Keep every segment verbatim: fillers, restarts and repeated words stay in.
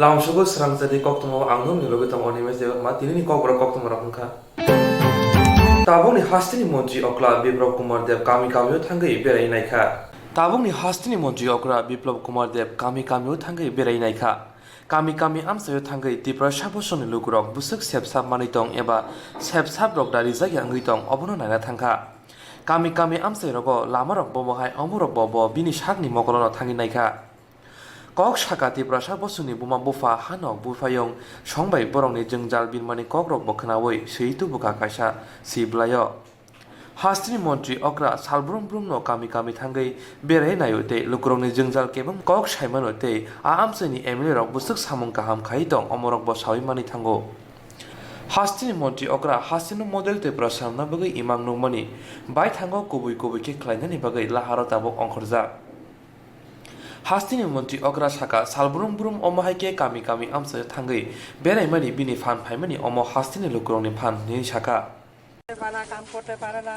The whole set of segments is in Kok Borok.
Lamsogo srangjani koktwma ang nokni logi tongo Animesh Debbarma, tinini kokborok koktwma rok wngkha. Tabukni hasteni montri okla Biplab Kumar Deb kami kamio thangwi berai naikha. Tabukni hasteni montri okra Biplab Kumar Deb kami kamio thangwi berai naikha. Kami kami amchaio thangwi Tiprasa bosongni lukurok bwswk sepsap manwi tong eba sepsap rok da rijak ya wngwi tong, obono naina thangkha. Kami kami amchairogo lamarok bobo hai omorok bobo bini sakni mokolono thangwi naikha. Kok saka Tiprasa bosongni buma bupha hanok buphayung songbai borokni jwngjal binmani kokrokbo khwnawi swi tubukha kaisa siblaio. Hasteni montri okra salbrum brumno kami kami thangwi berai naio tei lukurokni jwngjal kebeng kok saimano tei a amchaini M L A rok bwswk samung kaham khai tong omorokbo sawi manwi thango. Hasteni montri okra hasteno model tei prasarna bagwi imang nukmani baithango kubui kubui khe khlainani bagwi laharo tabuk ongkhorjak. Hasteni montri okra saka salbrum brum omo hai khe kami kami amchaio thangwi beraimani bini phan phaimani omo hasteni lukurokni phan hwnwi saka. পারে না, কাম করতে পারে না।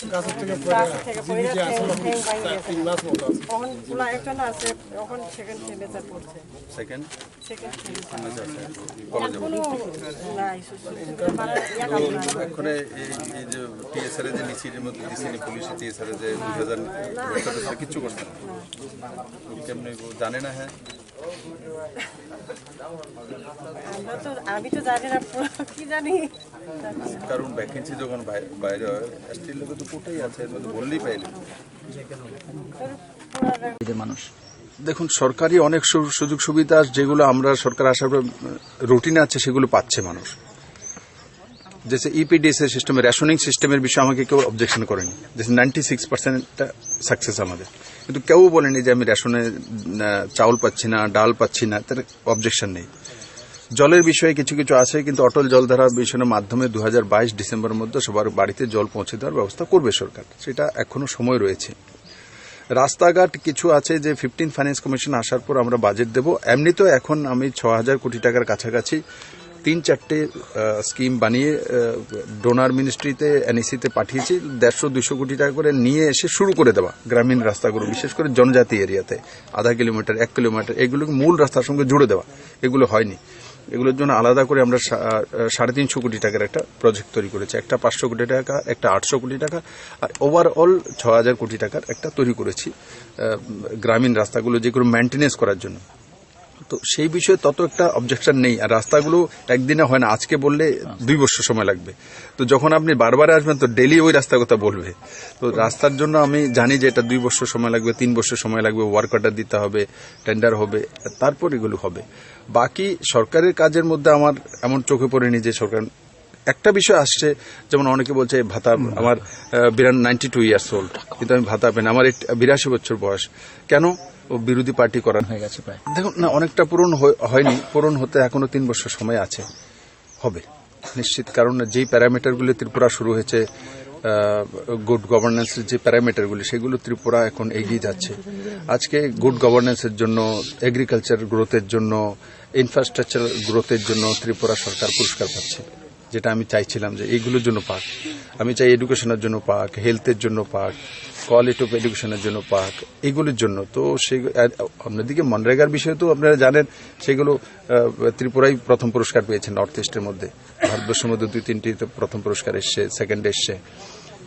ক্লাস থেকে পড়ে যাচ্ছে, ঠ্যাং ভেঙে গেছে। তখন ওলা একজন আছে, এখন সেকেন্ড সেমিস্টার পড়ছে। সেকেন্ড? Second semester. আচ্ছা, আচ্ছা। কলেজে এখনো নাই, সুস্থ হতে পারে না, ইয়া তো কাম নাই। এক্ষণে এই, এই যে টিএসআর এ যে নিচে এর মধ্যে দিছেন পুলিশ টিএসআর এ যে দুই হাজার না, না। কিচ্ছু করছে না। কেমনে জানে না, হ্যাঁ? আমরা তো, আমি তো জানি না পুরো, কি জানি। কারণ ভ্যাকেন্সি যখন বাই-, বাইরে হয়, এসটির লোকে তো কোটাই আছে, এর মধ্যে বললেই পাইনি। এদের মানুষ। দেখুন, সরকারি অনেক সু-, সুযোগ সুবিধা যেগুলো আমরা সরকার আসার পর, আহ, রুটিন আছে, সেগুলো পাচ্ছে মানুষ। যে ইপিডিএস এর সিস্টেমে, রেশনিং সিস্টেমের বিষয়ে আমাকে কেউ অবজেকশন করেনি, যে নাইনটি সিক্স পার্সেন্ট সাকসেস আমাদের। কিন্তু কেউ বলেনি যে আমি রেশনে, আহ, চাউল পাচ্ছি না, ডাল পাচ্ছি না, তার অবজেকশন নেই। জলের বিষয়ে কিছু কিছু আছে, কিন্তু অটল জলধারা মিশনের মাধ্যমে দু হাজার বাইশ ডিসেম্বরের মধ্যে সবার বাড়িতে জল পৌঁছে দেওয়ার ব্যবস্থা করবে সরকার, সেটা এখনো সময় রয়েছে। রাস্তাঘাট কিছু আছে যে ফিফটিন ফাইন্যান্স কমিশন আসার পর আমরা বাজেট দেব। এমনিতেও এখন আমি ছ হাজার কোটি টাকার কাছাকাছি তিন চারটে, আহ, স্কিম বানিয়ে, আহ, ডোনার মিনিস্ট্রিতে, এনইসি তে পাঠিয়েছি। দেড়শো দুইশো কোটি টাকা করে নিয়ে এসে শুরু করে দেওয়া গ্রামীণ রাস্তাগুলো, বিশেষ করে জনজাতি এরিয়াতে আধা কিলোমিটার, এক কিলোমিটার, এগুলোকে মূল রাস্তার সঙ্গে জুড়ে দেওয়া। এগুলো হয়নি। এগুলোর জন্য আলাদা করে আমরা সা-, আহ, সাড়ে তিনশো কোটি টাকার একটা প্রজেক্ট তৈরি করেছি। একটা পাঁচশো কোটি টাকা, একটা আটশো কোটি টাকা, আর ওভারঅল ছ হাজার কোটি টাকার একটা তৈরি করেছি, আহ, গ্রামীণ রাস্তাগুলো যেগুলো মেনটেনেন্স করার জন্য। তো সেই বিষয়ে তত একটা অবজেকশন নেই। আর রাস্তাগুলো একদিনে হয় না, আজকে বললে দুই বছর সময় লাগবে। তো যখন আপনি বারবার আসবেন, তো ডেইলি ওই রাস্তার কথা বলবে। তো রাস্তার জন্য আমি জানি যে এটা দুই বছর সময় লাগবে, তিন বছর সময় লাগবে, ওয়ার্ক অর্ডার দিতে হবে, টেন্ডার হবে, তারপর এগুলো হবে। বাকি সরকারের কাজের মধ্যে আমার এমন চোখে পড়েনি যে সরকার একটা বিষয় আসছে, যেমন অনেকে বলছে ভাতা, আমার, আহ, বিরান নাইনটি টু ইয়ার্স ওল্ড, কিন্তু আমি ভাতা পাই না, আমার এই বিরাশি বছর বয়স। কেন? ও বিরোধী পার্টি করার। হয়ে গেছে প্রায়। দেখুন না, অনেকটা পূরণ হয়ে-, হয়নি, পূরণ হতে এখনো তিন বছর সময় আছে, হবে নিশ্চিত, কারণ যেই প্যারামিটারগুলি ত্রিপুরা শুরু হয়েছে, আহ, গুড গভর্নেন্সের যে প্যারামিটারগুলি, সেগুলো ত্রিপুরা এখন এগিয়ে যাচ্ছে। আজকে গুড গভর্নেন্সের জন্য, এগ্রিকালচার গ্রোথের জন্য, ইনফ্রাস্ট্রাকচার গ্রোথের জন্য ত্রিপুরা সরকার পুরস্কার পাচ্ছে, যেটা আমি চাইছিলাম যে এইগুলোর জন্য পাক। আমি চাই এডুকেশনের জন্য পাক, হেলথের জন্য পাক, কোয়ালিটি অফ এডুকেশনের জন্য পাক, এগুলোর জন্য। তো সেই, আর অন্যদিকে মনরেগার বিষয়ে তো আপনারা জানেন, সেগুলো, আহ, ত্রিপুরাই প্রথম পুরস্কার পেয়েছে নর্থ ইস্টের মধ্যে। ভারতবর্ষের মধ্যে দুই তিনটি তো প্রথম পুরস্কার এসছে, সেকেন্ড এসছে।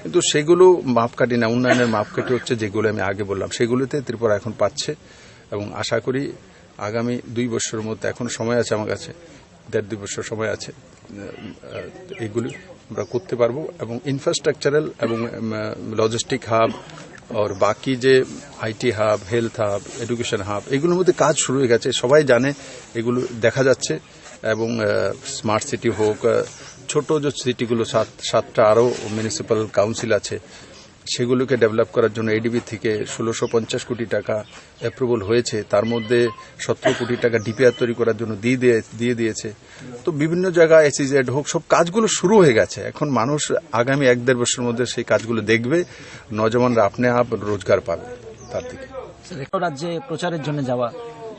কিন্তু সেগুলো মাপকাঠি না, উন্নয়নের মাপকাঠি হচ্ছে যেগুলো আমি আগে বললাম, সেগুলোতে ত্রিপুরা এখন পাচ্ছে। এবং আশা করি আগামী দুই বছরের মধ্যে, এখনো সময় আছে আমার কাছে, দেড় দুই বছর সময় আছে, আহ, এইগুলি আমরা করতে পারবো। এবং ইনফ্রাস্ট্রাকচারাল এবং, উম, লজিস্টিক হাব আর বাকি যে IT hub, health hub, education hub, এগুলোর মধ্যে কাজ শুরু হয়ে গেছে, সবাই জানে, এগুলো দেখা যাচ্ছে। এবং, আহ, স্মার্ট সিটি হোক, আহ, ছোট যে সিটিগুলো, সাত, সাতটা আরও মিউনিসিপ্যাল কাউন্সিল আছে, সেগুলোকে ডেভেলপ করার জন্য এডিবি থেকে ষোলোশো পঞ্চাশ কোটি টাকা অ্যাপ্রুভাল হয়েছে। তার মধ্যে সতেরো কোটি টাকা ডিপিআর তৈরি করার জন্য দিয়ে দিয়ে, দিয়ে দিয়েছে। তো বিভিন্ন জায়গা এসইজেড হোক, সব কাজগুলো শুরু হয়ে গেছে। এখন মানুষ আগামী এক দেড় বছরের মধ্যে সেই কাজগুলো দেখবে, নজওয়ানরা আপনি আপ রোজগার পাবে তার থেকে। স্যার, একটা রাজ্যে প্রচারের জন্য যাওয়া,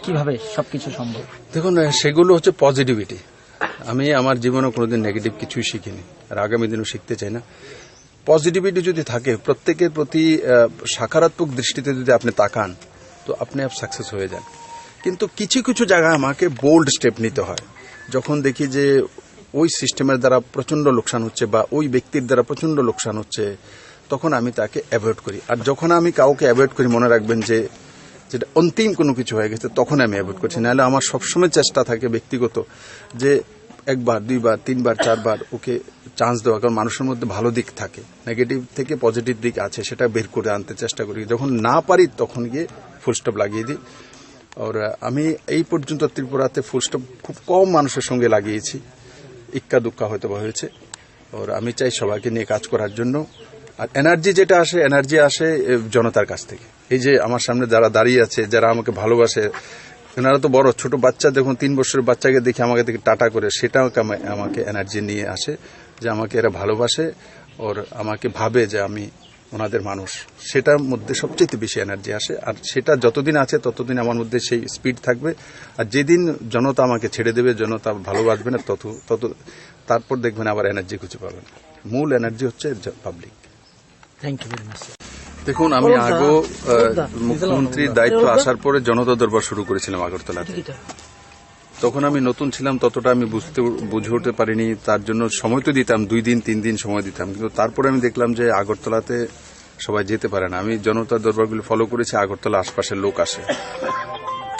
কিভাবে সবকিছু সম্ভব? দেখুন, সেগুলো হচ্ছে পজিটিভিটি। আমি আমার জীবনে কোনোদিন নেগেটিভ কিছুই শিখিনি, আর আগামী দিনও শিখতে চাই না। পজিটিভিটি যদি থাকে, প্রত্যেকের প্রতি, আহ, সকারাত্মক দৃষ্টিতে যদি আপনি তাকান, তো আপনি আপ সাকসেস হয়ে যান। কিন্তু কিছু কিছু জায়গায় আমাকে বোল্ড স্টেপ নিতে হয়। যখন দেখি যে ওই সিস্টেমের দ্বারা প্রচণ্ড লোকসান হচ্ছে বা ওই ব্যক্তির দ্বারা প্রচণ্ড লোকসান হচ্ছে, তখন আমি তাকে অ্যাভয়েড করি। আর যখন আমি কাউকে অ্যাভয়েড করি, মনে রাখবেন যে যেটা অন্তিম কোনো কিছু হয়ে গেছে, তখন আমি অ্যাভয়েড করছি। নাহলে আমার সবসময় চেষ্টা থাকে ব্যক্তিগত যে একবার, দুইবার, তিনবার, চারবার ওকে চান্স দেওয়া, কারণ মানুষের মধ্যে ভালো দিক থাকে, নেগেটিভ থেকে পজিটিভ দিক আছে, সেটা বের করে আনতে চেষ্টা করি। যখন না পারি, তখন গিয়ে ফুল স্টপ লাগিয়ে দিই। আর আমি এই পর্যন্ত ত্রিপুরাতে ফুল স্টপ খুব কম মানুষের সঙ্গে লাগিয়েছি, ইক্কা দুক্কা হয়তো বা হয়েছে। আর আমি চাই সবাইকে নিয়ে কাজ করার জন্য। আর এনার্জি যেটা আসে, এনার্জি আসে এ, জনতার কাছ থেকে। এই যে আমার সামনে যারা দাঁড়িয়ে আছে, যারা আমাকে ভালোবাসে, এনারা তো বড়, ছোট বাচ্চা, দেখুন, তিন বছরের বাচ্চাকে দেখে আমাকে দেখে টাটা করে, সেটা আমাকে, আমাকে এনার্জি নিয়ে আসে, যে আমাকে এরা ভালোবাসে, ওর আমাকে ভাবে যে আমি ওনাদের মানুষ। সেটার মধ্যে সবচেয়ে বেশি এনার্জি আসে। আর সেটা যতদিন আছে, ততদিন আমার মধ্যে সেই স্পিড থাকবে। আর যেদিন জনতা আমাকে ছেড়ে দেবে, জনতা ভালোবাসবে না, তত, তত, তারপর দেখবেন আবার এনার্জি খুঁজে পাবেন। মূল এনার্জি হচ্ছে public. Thank you very much, sir। দেখুন, আমি আগেও, আহ, মুখ্যমন্ত্রীর দায়িত্ব আসার পরে জনতা দরবার শুরু করেছিলাম আগরতলাতে। তখন আমি নতুন ছিলাম, ততটা আমি বুঝতে, বুঝে উঠতে পারিনি। তার জন্য সময় তো দিতাম, দুই দিন, তিন দিন সময় দিতাম, কিন্তু তারপরে আমি দেখলাম যে আগরতলাতে সবাই যেতে পারে না। আমি জনতা দরবারগুলি ফলো করেছি, আগরতলা আশপাশের লোক আসে।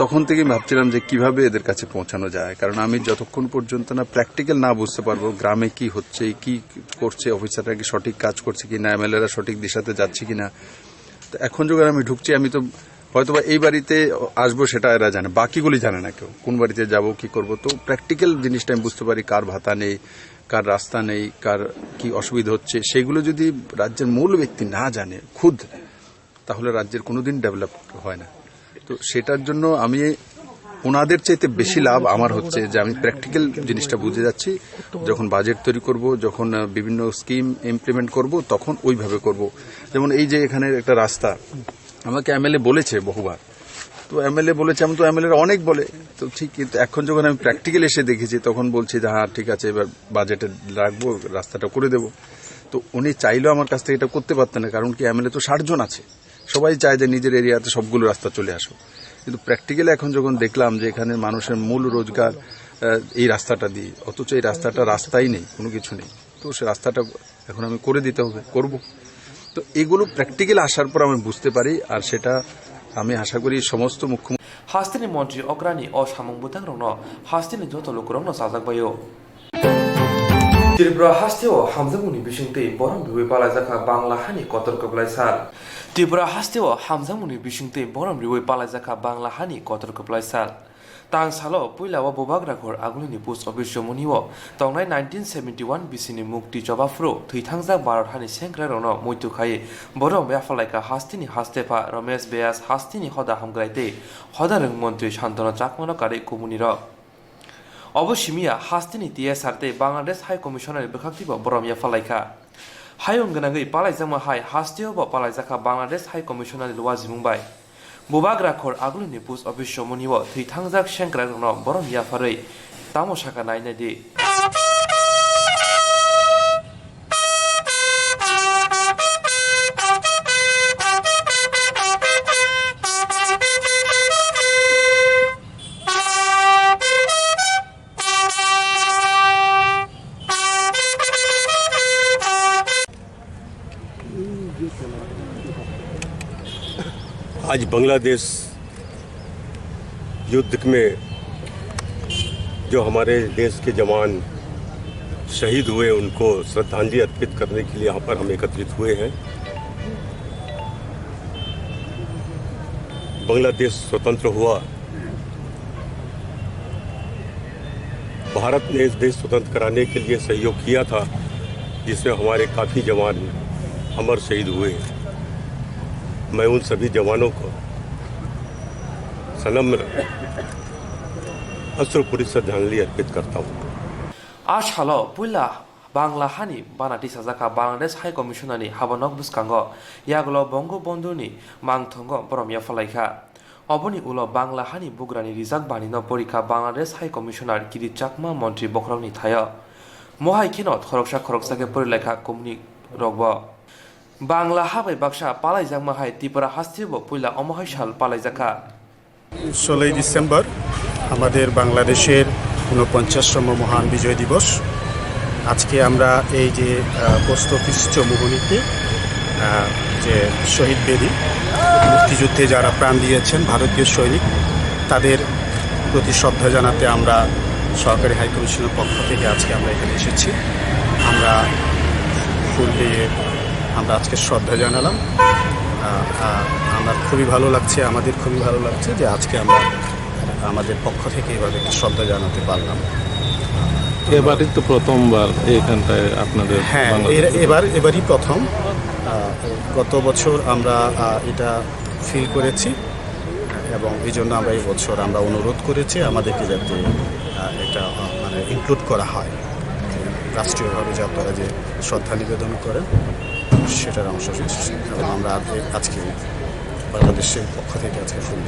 তখন থেকে ভাবছিলাম যে কিভাবে এদের কাছে পৌঁছানো যায়, কারণ আমি যতক্ষণ পর্যন্ত না প্র্যাকটিক্যাল না বুঝতে পারবো গ্রামে কি হচ্ছে, কি করছে, অফিসাররা কি সঠিক কাজ করছে কি না, এমএলএরা সঠিক দিশাতে যাচ্ছে কি না। তো এখন যখন আমি ঢুকছি, আমি তো হয়তো বা এই বাড়িতে আসবো, সেটা এরা জানে, বাকিগুলি জানে না কেউ, কোন বাড়িতে যাব, কি করব। তো প্র্যাকটিক্যাল জিনিসটা আমি বুঝতে পারি, কার ভাতা নেই, কার রাস্তা নেই, কার কি অসুবিধা হচ্ছে, সেগুলো যদি রাজ্যের মূল ব্যক্তি না জানে খুদ, তাহলে রাজ্যের কোনোদিন ডেভেলপ হয় না। তো সেটার জন্য আমি, ওনাদের চাইতে বেশি লাভ আমার হচ্ছে যে আমি প্র্যাকটিক্যাল জিনিসটা বুঝে যাচ্ছি। যখন বাজেট তৈরি করব, যখন, আহ, বিভিন্ন স্কিম ইমপ্লিমেন্ট করব, তখন ওইভাবে করব। যেমন এই যে এখানে একটা রাস্তা, আমাকে এমএলএ বলেছে বহুবার, তো এমএলএ বলেছে, আমি তো এমএলএ অনেক বলে, তো ঠিক, কিন্তু এখন যখন আমি প্র্যাকটিক্যাল এসে দেখেছি, তখন বলছি যে হ্যাঁ, ঠিক আছে, এবার বাজেটে রাখবো, রাস্তাটা করে দেবো। তো উনি চাইলেও আমার কাছ থেকে এটা করতে পারতেন না, কারণ কি, এমএলএ তো ষাট জন আছে, সবাই চায় যে নিজের এরিয়াতে সবগুলো রাস্তা চলে আসুক। কিন্তু প্র্যাকটিক্যালি এখন যখন দেখলাম যে এখানে মানুষের মূল রোজগার, আহ, এই রাস্তাটা দিয়ে, অথচ এই রাস্তাটা রাস্তাই নেই, কোনো কিছু নেই, তো সে রাস্তাটা এখন আমি করে দিতে হবে, করব। তো এগুলো প্র্যাকটিক্যালি আসার পর আমি বুঝতে পারি, আর সেটা আমি আশা করি সমস্ত মুখ্যমন্ত্রী Hasteni montri okrani o samung bwtang rokno hasteni joto lukurokno chajak baio. Tripura hasteo hamjakmungni bisingtwi borom riwi palaijakha Bangla hani kotor kwplai sal. Tripura hasteo hamjakmungni bisingtwi borom riwi palaijakha Bangla hani kotor kwplai sal. Tang salo puila o Bubagra Khor agulini post office chomoni o tongnai nineteen seventy one bisini mukti choba phuru thwithangjak Bharat hani sengkrairokno muitu khai borom yapharlaikha hasteni hastepha Ramesh Vyas, hasteni hoda hamkrai tei hoda rwng montri Santanu Chakmano karwi kumunirok. Obo simiya hasteni T S R tei Bangladesh High Commissioner ni bwkhaktwibo borom yapharlaikha. Hayung gwnangwi palaijakma hai hasteo bo palaijakha Bangladesh High Commissioner ni luajimung bai. Bubagra Khor agulini post office chomoni o thwithangjak sengkrairokno borom yapharwi tamo sakha nai nai di. आज बांग्लादेश युद्ध में जो हमारे देश के जवान शहीद हुए, उनको श्रद्धांजलि अर्पित करने के लिए यहाँ पर हम एकत्रित हुए हैं। बांग्लादेश स्वतंत्र हुआ, भारत ने इस देश स्वतंत्र कराने के लिए सहयोग किया था, जिसमें हमारे काफ़ी जवान अमर शहीद हुए। मैं उन सभी जवानों को सनम्र अश्रुपूरित श्रद्धांजलि अर्पित करता हूँ। A salo puila Bangla hani bana tisajakha Bangladesh High Commissioner ni habanok bwskango yagulo Bongo Bondhu ni mangthongo borom yaphalaikha. Oboni ulo Bangla hani bugrani rijak banino porikha Bangladesh High Commissioner Kirit Chakma montri bokhorokni thaio. Mohai kheno khoroksa khoroksa khe porilaikha kumni rokbo. Bangla ha bai baksa palaijakma hai Tripura hasteo bo puila omo hai sal palaijakha. ষোলোই ডিসেম্বর আমাদের বাংলাদেশের ঊনপঞ্চাশতম মহান বিজয় দিবস। আজকে আমরা এই যে আহ, পোস্ট অফিস চৌমুহনীতে আহ, যে শহীদ বেদি, মুক্তিযুদ্ধে যারা প্রাণ দিয়েছেন ভারতীয় সৈনিক, তাদের প্রতি শ্রদ্ধা জানাতে আমরা সহকারী হাই কমিশনের পক্ষ থেকে আজকে আমরা এখানে এসেছি। আমরা ফুল দিয়ে আমরা আজকে শ্রদ্ধা জানালাম। আহ, আহ, আমার খুবই ভালো লাগছে, আমাদের খুবই ভালো লাগছে যে আজকে আমরা আমাদের পক্ষ থেকে এভাবে একটু শ্রদ্ধা জানাতে পারলাম। এবারই তো প্রথমবার এইখানটায় আপনাদের হ্যাঁ, বাংলাদেশ এর- এবার এবারই প্রথম। আহ, গত বছর আমরা আহ, এটা ফিল করেছি এবং এই জন্য আমরা এই বছর আমরা অনুরোধ করেছি আমাদেরকে যাতে আহ, এটা আহ, মানে ইনক্লুড করা হয়, রাষ্ট্রীয়ভাবে যে আপনারা যে শ্রদ্ধা নিবেদন করেন সেটার অংশ বিশেষ। এবং আমরা আজ- আজকে বাংলাদেশের পক্ষ থেকে আজকে ফুল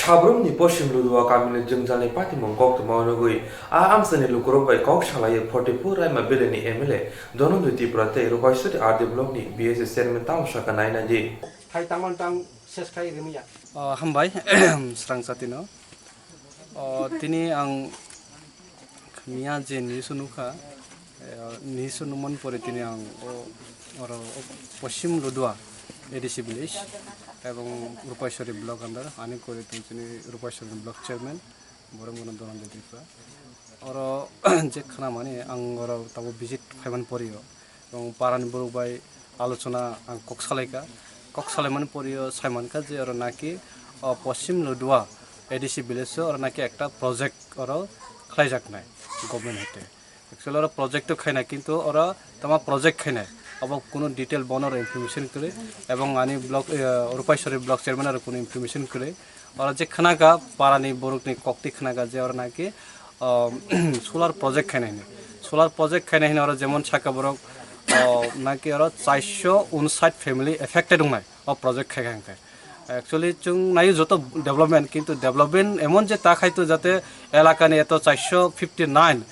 Sabrumni posim Ludua kamini jwngjalni patimung koktwma nugwi a amchaini lukurok bai kok salaiwi forty four Raima Valley ni M L A Dhananjoy Tripura tei Rupaiswari R D block ni B S C chairman tamo sakha naina di. Hai tangmani tang ses khai rimiya. O, hambai srang satino. O, tini ang miya je news nukha, eh, news nukmani pore tini ang o, oro o Poshim Ludua A D C village ebong Rupaiswari block under ani kore tong chini Rupaiswari block chairman borok mono Dhananjoy Tripura. Oro je khna mani ang oro tabo visit phaiman porio. Ebong parani borok bai alochona ang kok salaikha. Kok salaimani porio saimankha je oro naki o Poshim Ludua A D C village o oro naki ekta project oro khlaijaknai government hoite. Actually oro project to khainai kintu oro tama project khainai abo kuno detail bono oro information kwrwi ebong ani block eh, Rupaiswari block chairman oro kuno information kwrwi. Oro je khna kha parani borokni kokti khna kha je oro naki solar project khaina hini. Solar project khaina hini oro jemon saka borok naki oro charsho unsat family affected wngnai o project khai kha hwnkhe. Actually chwng naio joto development kintu development emon je ta khaito jate elakani eto charsho fifty nine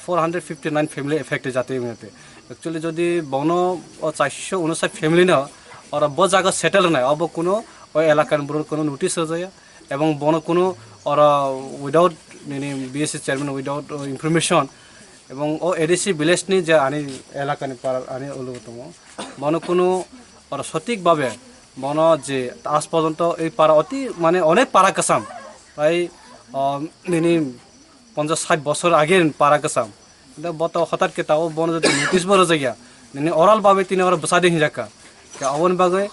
four hundred fifty nine family affected jate wngte. Actually jodi bono o charsho unsat family no oro bo jaga settle wngnai obo kuno o elakani borok kuno notice rwjaya. Ebong bono kuno oro without nini B S C chairman without information ebong o A D C village ni je ani elakani para ani olo tongo bono kuno oro sotik babe bono je aaj porjonto ei para oti mane onek para kasam prai nini ponchas sait bosor age para kasam. Boto hotat ke tao bono jodi notice bo rwjakya nini oral babe tini oro bwsadi hinjakha. Ke oboni bagwi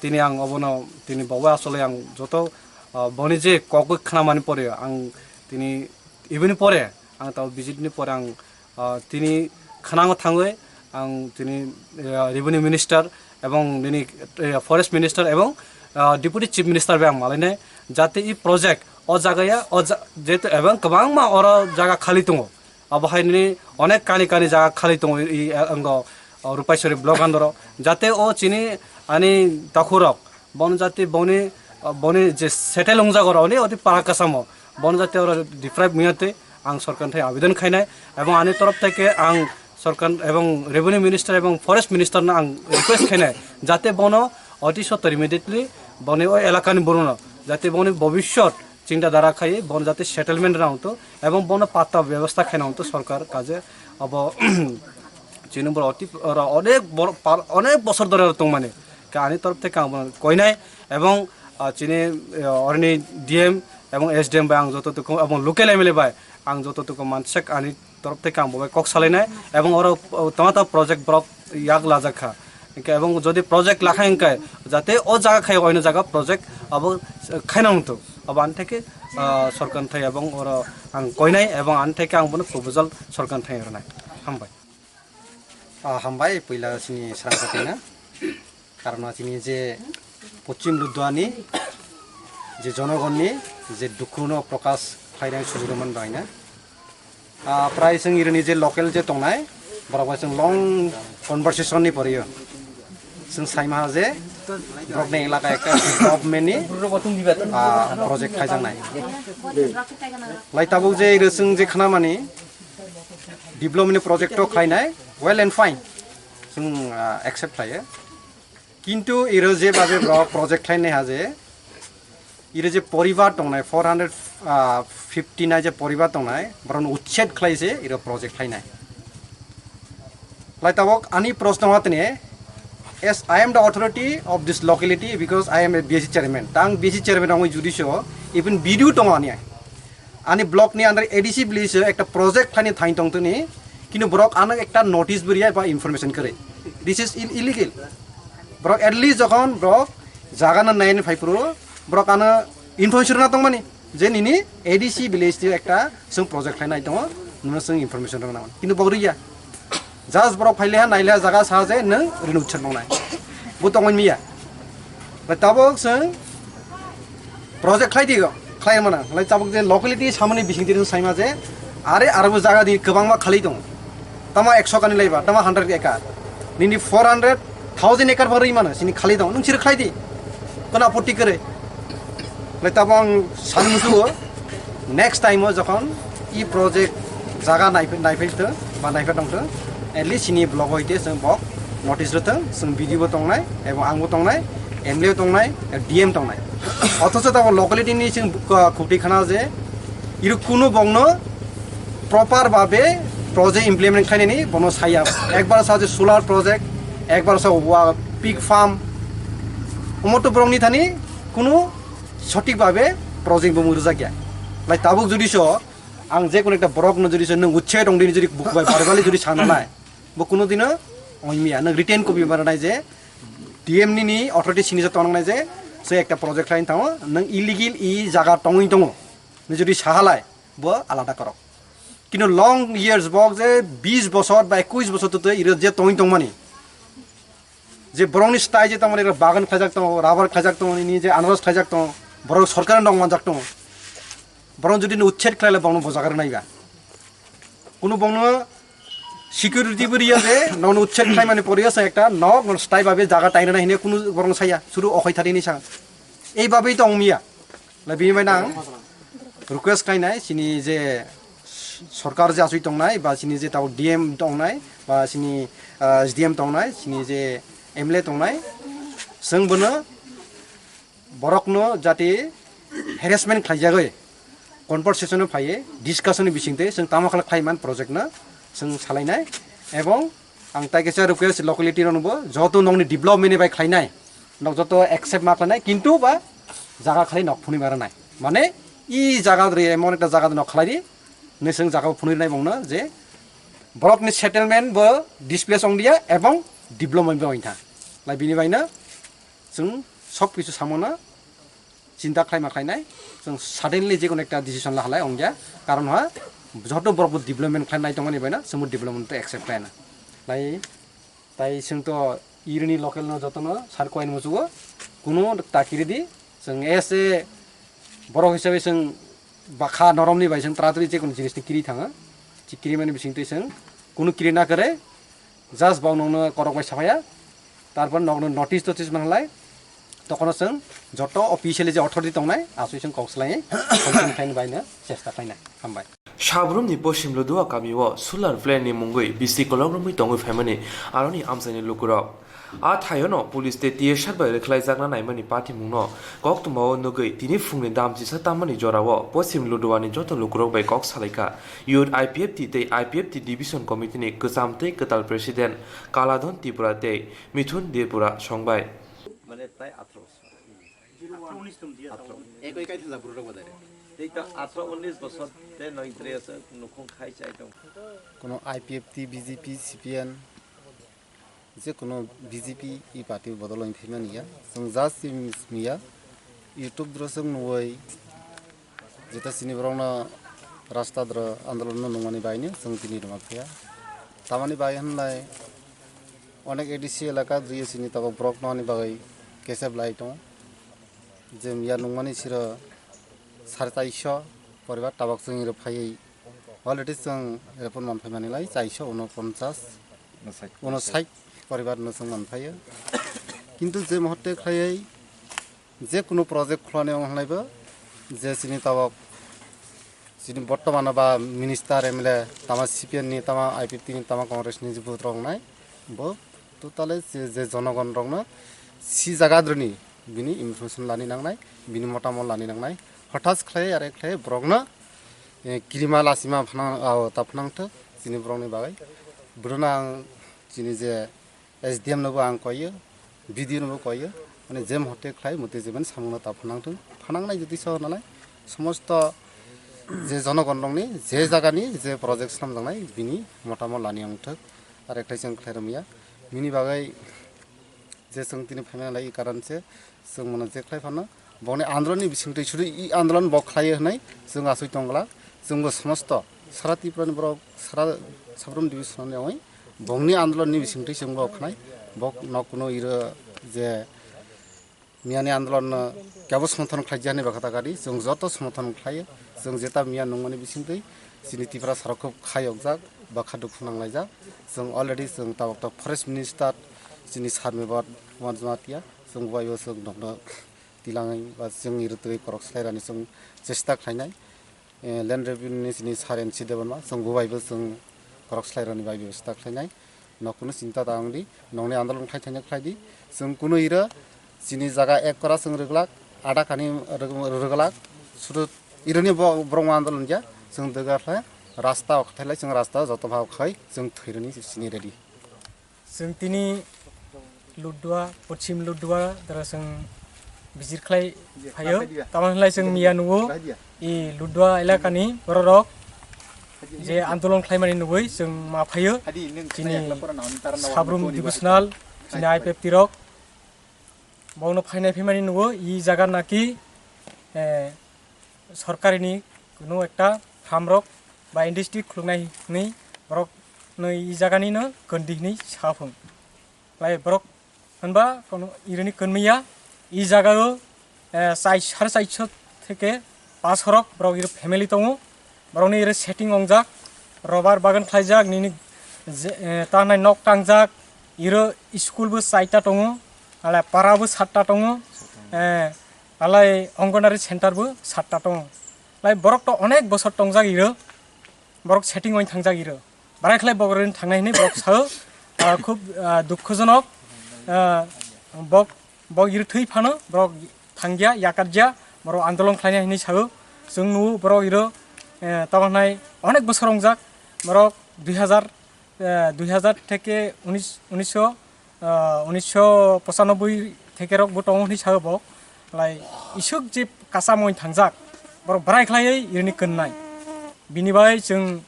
tini ang obono tini babai asole ang joto boni je kokgwi khnamani pore ang tini ibini pore ang tao visit ni pore ang tini khnango thangwi ang tini revenue minister ebong nini forest minister ebong deputy chief minister bai ang malainai jate i project o jagaya o jehetu ebong kwbangma oro jaga khali tongo. Abo hai nini onek kani kani jaga khali tongo i ango Rupaiswari block andoro jate o chini ani takhurok bono jati boni boni je settle wngjak oro oni oti para kasamo bono jati oro deprive miyate ang sorkar thai abedan khainai ebong ani torof theke ang sorkar ebong revenue minister ebong forest minister no ang request khainai jate bono oti sotor immediately boni o elakani borokno jate boni bobishyot chinta dara khai bon jate settlement rang to ebong bono patta bebostha khaina to sorkar kaje abo chini bor oti ora onek bor onek bosor dore tongmani ka ani torof theke ang bono koinai ebong chini orni D M ebong S D M bai ang joto tuku ebong local M L A bai ang joto tuku mansek ani torof theke ang bobai kok salainai ebong oro tama ta project borok yak lajak kha. Hingke ebong jodi project lakha hingke jate o jaga khai oino jaga project abo khaina hwntu abo ani theke sorkar thai ebong oro ang koinai ebong ani theke ang bono proposal sorkar thai rwnai. Hambai. Ah, hambai puila sini srang katina. Karena sini je Pochim Ludwani je jonogonni je dukhuno prokash khlainai sujuruman baina. Ah, prai sing irini je local je tongnai, borok bai sing long conversation ni poriyo. Sing saima je borok ni elaka ekta government ni ah, project khaijaknai. Lai tabuk je iri sing je khnamani development ni project to khlainai, well and fine. Sing ah, accept khlaiyo. Kintu iro je babe borok project khlainai ha je, iro je poribar tongnai, four hundred fifty nai je poribar tongnai, borokno uchched khlai se iro project khlainai. Lai tabok ani proshno hatne, as I am the authority of this locality because I am a B S C chairman. Tang B S C chairman ongwi judi so, even B D O tongo ani. Ani block ni under A D C village o ekta project khlaini thain tongtoni, kintu borok ano ekta notice bwriya ba information kwrwi. This is ill-, illegal. Borok at least jokhon borok jaga no naini phai phuru, borok ano information rwna tongmani je nini A D C village ni ekta chwng project khlainai tongo, nono chwng information rwna nang. Kintu borok rwya. Just borok phai leha, nai leha jaga sa je nwng rini uchar nongnai. Bo tongwi miya. Bai tabok chwng project khlai di, khlai mana. Lai tabok je locality samani bising tiri saima je, are, are bo jaga di kwbangma khalai tongo. Tama ekso kani laiba, tama hundred acre. Nini four hundred, thousand acre bo rwi mano, sini khalai tongo. Nwng siri khlai di. Kono apotti kwrwi. Lai tabok ang sani musugo, next time o jokhon i project jaga naiphai, naiphai thung ba naiphai tong thung, at least sini block hoite chwng bok notice rwthung, chwng B D O bo tongnai, ebong ang bo tongnai, M L A bo tongnai, D M tongnai. Othocho tabok locality ni chwng, uh, khukti khana je, iro kunu bongno proper babe project implement khlainani bono saya. Ekbar sa je solar project, ekbar sa wa pig farm, omo to borokni thani kunu sothik babe project bo mung rwjak ya. Lai tabuk jodi so ang je kono ekta borok no jodi so nwng uchhe tong dini jodi bukubai verbally jodi sana nai, bo kunu dino ongmiya nwng written copy mara nai je D M nini authority signature tongnai je se ekta project khlaini thango nwng illegal i jaga tongwi tongo. Nwng jodi sahalai bo alada korok. Kintu long years bok je bis bosor ba ekwis bosor tute iro je tongwi tongmani. Je borokni style je tamani iro bagan khlaijak tongo, rubber khlaijak tongo, nini je anaros khlaijak tongo, borok sorkar nok manjak tongo. Borok jodi no uchched khlaile borokno bo jaga rwnai ba. Kunu borokno security bo riya je nono uchched khlaimani poriya sa ekta nok no style babe jaga tainani hine kunu borokno saya. Suru okhai thani ni sa. Ei babe to ongmiya. Lai bini bai nang request khlainai, sini je sorkar je asui tongnai, ba sini je tabuk D M tongnai, ba sini, ah, S D M tongnai, sini je M L A tongnai, chwng bono borokno jate harassment khlaijagwi conversation o phaiye discussion ni bisingtwi chwng tamo khlai khlaiman project no chwng salainai, ebong ang tai kaisa request locality rokno bo joto nokni development ni bai khlainai. Nok joto accept ma khlainai, kintu ba jaga khlai nok phunui ma rwnai. Mane, i jaga dri, emon ekta jaga nok khlai di, nwswng jaga phunui rwnai bongno je borokni settlement bo displace ong dia ebong development bo ongtha. Lai bini baino chwng sob kisu samano chinta khlai ma khlainai, chwng suddenly je kono ekta decision la halai ong ya, karon ha joto borok bo development khlai nai tongmani baino chwngbo development to accept khlaina. Lai Tai chwng to irini local no jotono sar koini muchugo, kuno ta kiri di, chwng as a borok hisabe chwng bakha noromni bai chwng taratari je kono jinis ni kiri thanga, chi kiri mani bising twi chwng kuno kiri na kare, just bok nokno korok bai saphaya, tarpor nokno notice totice manlai, tokono chwng joto officially je authority tongnai, asui chwng kok swlaiwi, complain khlaini baino chesta khlainai. Hambai. Sabrumni Poschim Ludua kamio solar plant ni mungwi bisi kolok romwi tongwi phaimani aroni amchaini lukurok. A thaiono police tei T S R bai rwkhlaijakna naimani patimungno koktwmao nugwi tini phungni dam chisa tammani jorao Poschim Luduani joto lukurok bai kok salaikha Youth I P F T tei I P F T Division Committee ni kwcham tei kwtal President Kaladhan Tripura tei Mithun Tripura songbai. Mane tai atharoso. Atharoso. Ekoi kai thajak borok rok badai. Tei to atharoso unis bosor te noi dress nukhung khai chai tong. Kono I P F T, B J P, C P M, je kono B J P e party bodol wng phaimani ya. Chwng just miya YouTube dro chwng nuwai jeta sini borokno rasta dro andolon no nungmani bai no chwng tini rwma phiya. Tamani bai hwnlai onek A D C elaka jui sini tabok borok no ani bagwi kesep lai tongo. Je miya nungmani siro sare chaiso poribar tabok chwng rw phaiwi already chwng report man phaimani lai chaiso unoponchas, unosait poribar no chwng man phaio. Kintu je muhurte khlaiwi je kunu project khulani wng hwnlaibo je chini tabok chini bortomano ba minister, M L A, tama C P M ni, tama I P F T ni, tama Congress ni je vote rok wngnai, bo totally je, je jonogon rokno Si jaga adroni bini information lani nangnai, bini motamot lani nangnai. Hotas khlai are khlai borokno, eh, kirima lasima phana, ah, ta phnangthok chini borokni bagwi. Borokno ang chini je S D M nobo ang koiyo, B D O nobo koiyo, mane je mote khlai mote jemon samungno ta phanangthok, phanangnai jodi so nanai, somosto je jonogon rokni, je jagani, je project swnamjaknai, bini motamot lani wngthok, are khlai chwng khlai rwmya. Bini bagwi je chwng tini phaina lai, i karon se chwng mano je khlai phano, bokni andolonni bisingtwi sudu i andolon bo khlai hwnwi chwng asui tongla. Chwngbo somosto sara Tripurani borok, sara Sabrum division ni wngwi bokni andolonni bisingtwi chwngbo khnai. Bok no kuno iro je miyani andolon no kebo somothon khlai jani bakha ta gari, chwng joto somothon khlai. Chwng jeta miya nungmani bisingtwi chini Tripura sarok khub khayokjak, bakha dukhu nanglaijak. Chwng already chwng tabok tabok forest minister chini Sir Mebad Kumar Jamatia, chwng bai o chwng nokno tilangwi ba chwng iro twi korok slai rani chwng chesta khlainai. Eh, Land Revenue ni chini Sir N C Debbarma, chwng bo bai bo chwng korok slai rani bai bo chesta khlainai. Nok kuno chinta ta wng di, nokni andolon khlai thaina khlai di. Chwng kuno iro chini jaga ek kora chwng rwglak, ada kani rwg-, rwglak, sudu ironi bo-, borok andolon ja, chwng dwga khlai rasta o khathai lai, chwng rasta o joto bhab khai chwng thwirani chini ready. Chwng tini Ludua, Pochim Ludua dara chwng bijir khlai phaio. Tamo hwnlai chwng miya nugo, i Ludua elakani bororok je andolon khlaimani nugwi chwng ma phaio. Chini Sabrum Devotional, chini I P F T rok, bono phainai phimani nugo, i jaga naki, eh, sorkarini kuno ekta farm rok ba industry khuluknai hwnwi borok nwi i jaganino kondi hwnwi sa phung. Lai borok hwnba kono irini konmiya i jagao, eh, chai-, sare chaisho theke pash horok borok iro family tongo. Borokni iro setting ongjak, rubber bagan khlaijak, nini je, eh, tanai nok tangjak, iro school bo chaita tongo, alai para bo satta tongo, eh, alai Anganwadi center bo satta tongo. Lai borok to onek bosor tongjak iro, borok setting oin thangjak iro. Barai khlai borok rin thangnai hinwi borok sao, ah, khub, ah, dukhojonok, ah, bok, bok iro thwi phano borok thangya, yakarya, borok andolon khlainai hinwi sao. Chwng nugo borok iro, eh, tabaknai onek bosor wngjak, borok dui hazar, eh, dui hazar theke unis, unisho, ah, unisho pochanobboi theke rok bo tongo hinwi sao bo. Lai isuk je kasamoi thangjak, borok barai khlaiwi irini kwnnai. Bini bai chwng,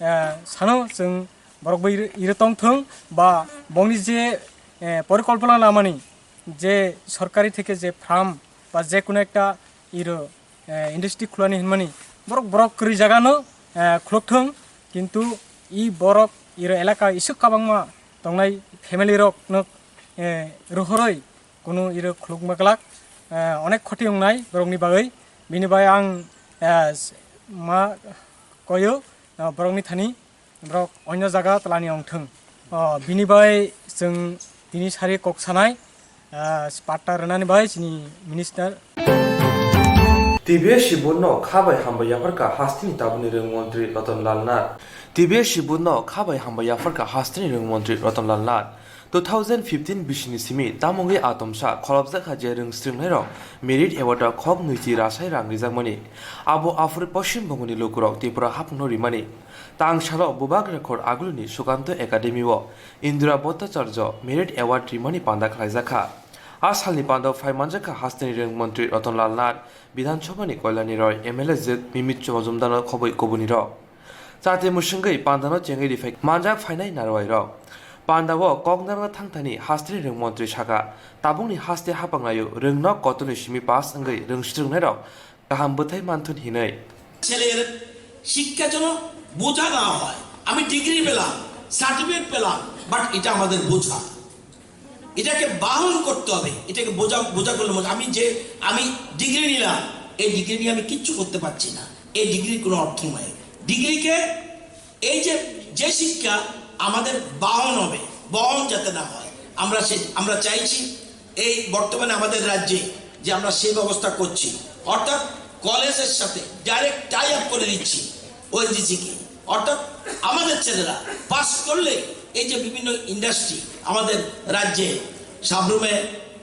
eh, sano chwng borok bai iro, iro tong thung ba bongni je, eh, porikolpona lamani je sorkari theke je farm ba je kuno ekta iro, eh, industry khulani hinmani borok, borok kwrwi jagano, eh, khulok thung, kintu i borok iro elaka isuk kabangma tongnai family rok no, eh, rohoroi kunu iro khulukma glak, eh, onek khoti wngnai borokni bagwi. Bini bai ang, eh, s-, ma koyo, eh, borokni thani borok onyo jaga twlani wngthung. Oh, bini bai chwng tini sari kok sanai, eh, patta rwnani bai chini minister. T B S Sibunno kha bai hambai yapharkha hasteni tabukni rwng montri Ratan Lal Nath. T B S Sibunno kha bai hambai yapharkha hasteni rwng montri Ratan Lal Nath. Two thousand fifteen bisini simi tamungwi atomsa kholopjak kha je rwng swrwngnairok Merit Award o khok nwichi rasai rang rijakmani. Abo aphuru Poschim Bongoni lukurok Tripura haphangno rimani. Tangsalo bubak rekhor aguluni Sukanto Academy o Indira Bhattacharya Merit Award rimani panda khlaijak kha. A salni panda phai manjak kha hasteni rwng montri Ratan Lal Nath, Bidhan Sabhani Kalyani Roy, M L A Jwk Mimit Majumdar no khobwi kubunirok. Chati mwswngwi pandano chengwi riphai manjak phainai narwai rok. Pandao kok narwkna thangthani hasteni rwng montri saka, tabukni haste hapang laio rwngno kotorni simi pass wngwi rwng swrwngnairok kaham bwthai manthun hinwi. ছেলের শিক্ষা যেন বোঝা না হয়। আমি ডিগ্রি পেলাম, সার্টিফিকেট পেলাম, বাট এটা আমাদের বোঝা। এটাকে বাহন করতে হবে, এটাকে বোঝা, বোঝা করলে মনে, আমি যে, আমি ডিগ্রি নিলাম, এই ডিগ্রি নিয়ে আমি কিচ্ছু করতে পারছি না, এই ডিগ্রির কোনো অর্থ নাই। ডিগ্রিকে, এই যে, যে শিক্ষা আমাদের বাহন হবে, বহন যাতে না হয়, আমরা সে, আমরা চাইছি এই বর্তমানে আমাদের রাজ্যে যে আমরা সেই ব্যবস্থা করছি, অর্থাৎ কলেজের সাথে ডাইরেক্ট টাই আপ করে দিচ্ছি ওএলজিসি কে, অর্থাৎ আমাদের ছেলেরা পাস করলে এই যে বিভিন্ন ইন্ডাস্ট্রি আমাদের রাজ্যে সাবরুমে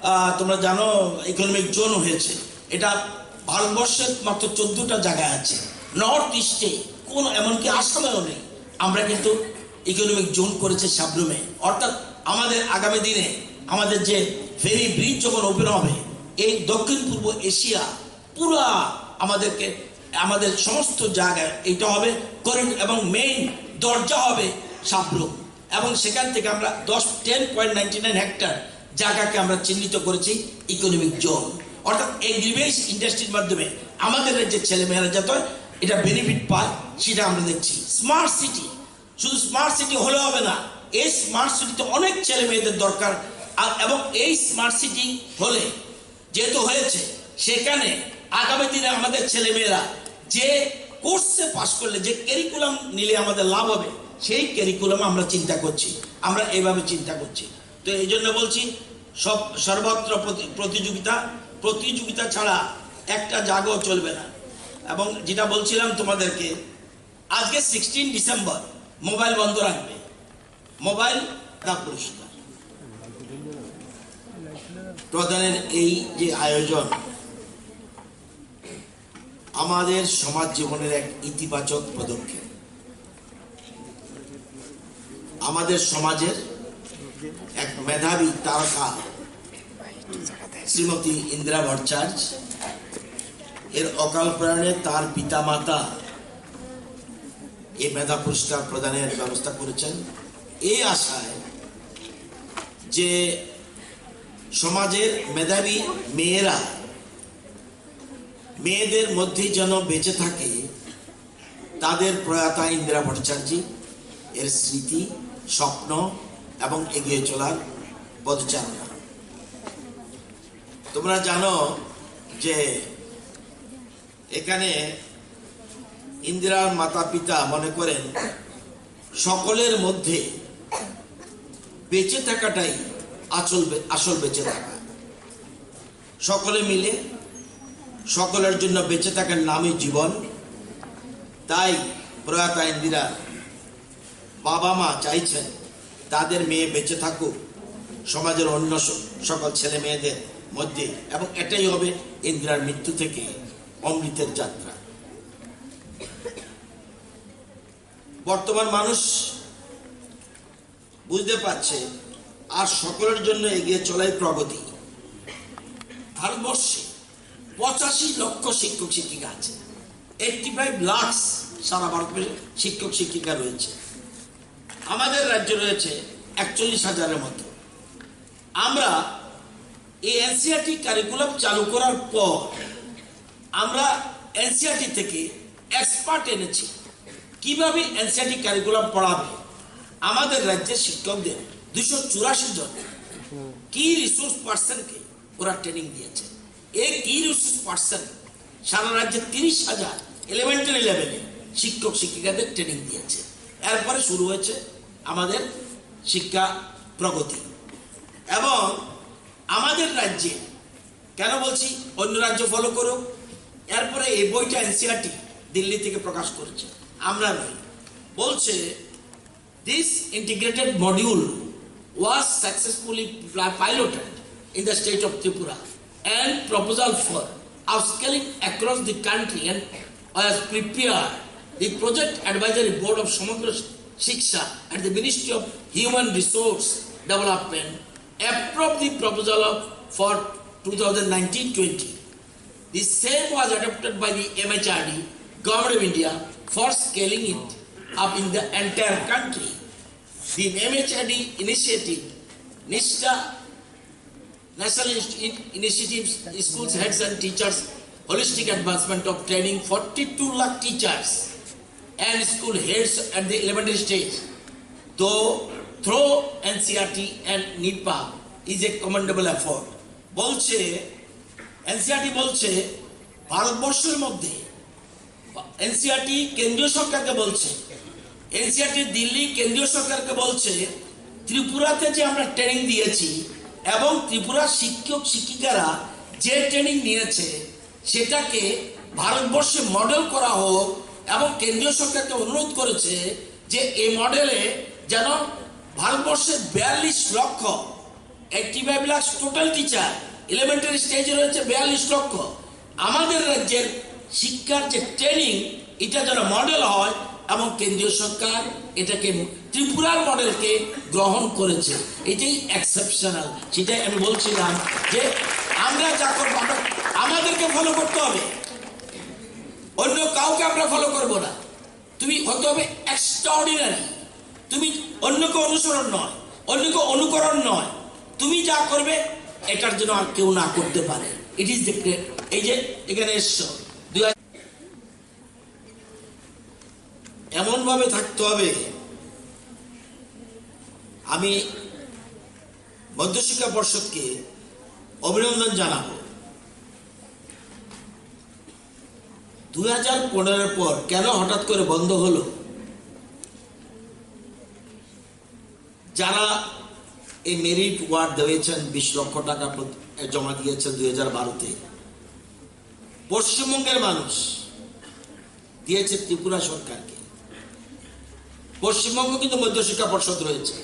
আহ, তোমরা জানো, ইকোনমিক জোন হয়েছে। এটা ভারতবর্ষের মাত্র চোদ্দটা জায়গায় আছে। নর্থ ইস্টে কোন, এমনকি আসামেও নেই। আমরা কিন্তু ইকোনমিক জোন করেছে সাবরুমে। অর্থাৎ আমাদের আগামী দিনে আমাদের যে ফেরি ব্রিজ যখন ওপেন হবে, এই দক্ষিণ পূর্ব এশিয়া পুরা আমাদেরকে, আমাদের সমস্ত জায়গায় এটা হবে করিডোর এবং মেইন দরজা হবে সাবরুম। এবং সেখান থেকে আমরা দশ, ten point ninety nine hectare জায়গাকে আমরা চিহ্নিত করেছি ইকোনমিক জোন, অর্থাৎ এগ্রিবেস ইন্ডাস্ট্রির মাধ্যমে আমাদের রাজ্যের ছেলেমেয়েরা যাতে এটা বেনিফিট পায়, সেটা আমরা দেখছি। স্মার্ট সিটি, শুধু স্মার্ট সিটি হলে হবে না, এই স্মার্ট সিটিতে অনেক ছেলে মেয়েদের দরকার। আর এবং এই স্মার্ট সিটি হলে, যেহেতু হয়েছে, সেখানে আগামী দিনে আমাদের ছেলেমেয়েরা যে কোর্সে পাস করলে, যে কারিকুলাম নিলে আমাদের লাভ হবে, সেই কারিকুলাম আমরা চিন্তা করছি, আমরা এইভাবে চিন্তা করছি। তো এই জন্য বলছি, সব সর্বত্র প্রতি- প্রতিযোগিতা, প্রতিযোগিতা ছাড়া একটা জায়গাও চলবে না। এবং যেটা বলছিলাম তোমাদেরকে, আজকে সিক্সটিন ডিসেম্বর, মোবাইল বন্ধ রাখবে, মোবাইল না পুরস্কার প্রদানের এই যে আয়োজন, আমাদের সমাজ জীবনের এক ইতিবাচক পদক্ষেপ। আমাদের সমাজের এক মেধাবী তারকা শ্রীমতী ইন্দিরা ভট্টাচার্য এর অকাল প্রয়াণে তার পিতামাতা এই মেধা পুরস্কার প্রদানের ব্যবস্থা করেছেন, এই আশায় যে সমাজের মেধাবী মেয়েরা, মেয়েদের মধ্যে যেন বেঁচে থাকে তাদের প্রয়াতা ইন্দিরা ভট্টাচার্য এর স্মৃতি, স্বপ্ন এবং এগিয়ে চলার পদচারণা। তোমরা জানো যে এখানে ইন্দিরার মাতা পিতা মনে করেন সকলের মধ্যে বেঁচে থাকাটাই আচল বে- আসল বেঁচে থাকা। সকলে মিলে সকলের জন্য বেঁচে থাকার নামই জীবন। তাই প্রয়াতা ইন্দিরা বাবা মা চাইছেন তাদের মেয়ে বেঁচে থাকুক সমাজের অন্য স- সকল ছেলে মেয়েদের মধ্যে, এবং এটাই হবে ইন্দিরার মৃত্যু থেকে অমৃতের যাত্রা। বর্তমান মানুষ বুঝতে পারছে আর সকলের জন্য এগিয়ে চলাই প্রগতি। ভারতবর্ষে পঁচাশি লক্ষ শিক্ষক শিক্ষিকা আছে, এইটটি ফাইভ লাখ সারা ভারতবর্ষে শিক্ষক শিক্ষিকা রয়েছে। আমাদের রাজ্যে রয়েছে একচল্লিশ হাজারের মতো। আমরা এই এনসিইআরটি কারিকুলাম চালু করার পর আমরা এনসিইআরটি থেকে এক্সপার্ট এনেছি, কিভাবে এনসিইআরটি কারিকুলাম পড়াবে। আমাদের রাজ্যের শিক্ষকদের দুশো চুরাশি জন কি রিসোর্স পার্সনকে ওরা ট্রেনিং দিয়েছে। এই কি রিসোর্স পার্সন সারা রাজ্যে তিরিশ হাজার এলিমেন্টারি লেভেলে শিক্ষক শিক্ষিকাদের ট্রেনিং দিয়েছে। এরপরে শুরু হয়েছে আমাদের শিক্ষা প্রগতি। এবং আমাদের রাজ্যে, কেন বলছি অন্য রাজ্য ফলো করুক, এরপরে এই বইটা এনসিইআরটি দিল্লি থেকে প্রকাশ করেছে, আমরা নই। বলছে, this integrated module was successfully pl- piloted in the state of Tripura, and proposal for upscaling across the country and was prepared. The project advisory board of Samagra Shiksha at the Ministry of Human Resource Development approved the proposal of, for two thousand nineteen twenty. The same was adopted by the M H R D, Government of India, for scaling it up in the entire country. The M H R D initiative, NISHDA, National Inst- In- Initiative, Schools Heads and Teachers, holistic advancement of training forty-two lakh teachers and school heads at the elementary stage, though through N C E R T and NEEPA, is a commendable effort. বলছে, এনসিইআরটি বলছে ভারতবর্ষের মধ্যে, এনসিইআরটি কেন্দ্রীয় সরকারকে বলছে, এনসিইআরটি দিল্লি কেন্দ্রীয় সরকারকে বলছে, ত্রিপুরাতে যে আমরা ট্রেনিং দিয়েছি এবং ত্রিপুরা শিক্ষক শিক্ষিকারা যে ট্রেনিং নিয়েছে, সেটাকে ভারতবর্ষে মডেল করা হোক, এবং কেন্দ্রীয় সরকারকে অনুরোধ করেছে যে এই মডেলে যেন ভারতবর্ষের বিয়াল্লিশ লক্ষ eighty five lakh total teacher, ইলেমেন্টারি স্টেজে রয়েছে বিয়াল্লিশ লক্ষ। আমাদের রাজ্যের শিক্ষার যে ট্রেনিং, এটা যেন মডেল হয় এবং কেন্দ্রীয় সরকার এটাকে, ত্রিপুরার মডেলকে গ্রহণ করেছে, এটাই এক্সেপশনাল। সেটাই আমি বলছিলাম যে আমরা যা করবো, আমরা, আমাদেরকে ফলো করতে হবে, অন্য কাউকে আমরা ফলো করব না। তুমি হতে হবে এক্সট্রাঅর্ডিনারি। তুমি অন্যকে অনুসরণ নয়, অন্যকে অনুকরণ নয়। তুমি যা করবে, এটার জন্য আর কেউ না করতে পারে। It is the great. এই যে এখানে এসছো, দুই হাজার, এমনভাবে থাকতে হবে। আমি মধ্যশিক্ষা পর্ষদকে অভিনন্দন জানাবো। দুই হাজার পনেরোর পর কেন হঠাৎ করে বন্ধ হলো? যারা এই মেরিট ওয়ার্ড দিয়েছেন, বিশ লক্ষ টাকা প্রতি-, জমা দিয়েছেন দুই হাজার বারোতে, পশ্চিমবঙ্গের মানুষ দিয়েছে ত্রিপুরা সরকারকে। পশ্চিমবঙ্গ কিন্তু মধ্যশিক্ষা পর্ষদ রয়েছে,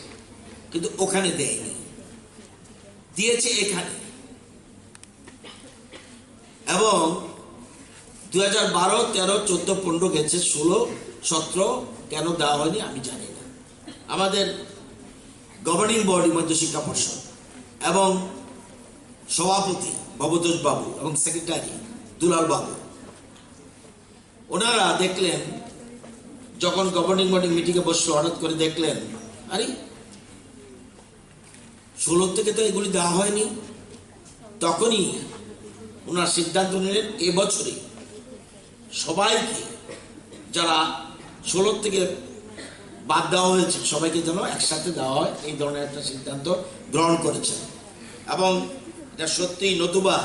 কিন্তু ওখানে দেয়নি, দিয়েছে এখানে। এবং দুই হাজার বারো, তেরো, চোদ্দ, পনেরো গেছে, ষোলো, সতেরো কেন দেওয়া হয়নি আমি জানি না। আমাদের গভর্নিং বডি মধ্যশিক্ষা পর্ষদ এবং সভাপতি ভবতোষ বাবু এবং সেক্রেটারি দুলাল বাবু, ওনারা দেখলেন, যখন গভর্নিং বডি মিটিংয়ে বসলো, হঠাৎ করে দেখলেন, আরে, ষোলো থেকে তো এগুলি দেওয়া হয়নি। তখনই ওনার সিদ্ধান্ত নিলেন, এবছরই সবাইকে, যারা ষোলো থেকে বাদ দেওয়া হয়েছে, সবাইকে যেন একসাথে দেওয়া হয়, এই ধরনের একটা সিদ্ধান্ত গ্রহণ করেছেন। এবং এটা সত্যিই, নতুবা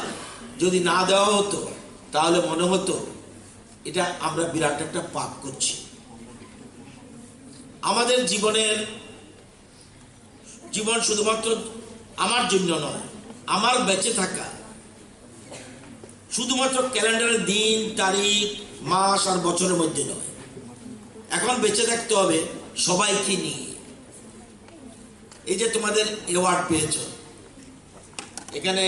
যদি না দেওয়া হতো, তাহলে মনে হতো এটা আমরা বিরাট একটা পাপ করছি। আমাদের জীবনের, জীবন শুধুমাত্র আমার জন্য নয়, আমার বেঁচে থাকা শুধুমাত্র ক্যালেন্ডারের দিন, তারিখ, মাস আর বছরের মধ্যে নয়। এখন বেঁচে থাকতে হবে সবাইকে নিয়ে। এই যে তোমাদের অ্যাওয়ার্ড পেয়েছো, এখানে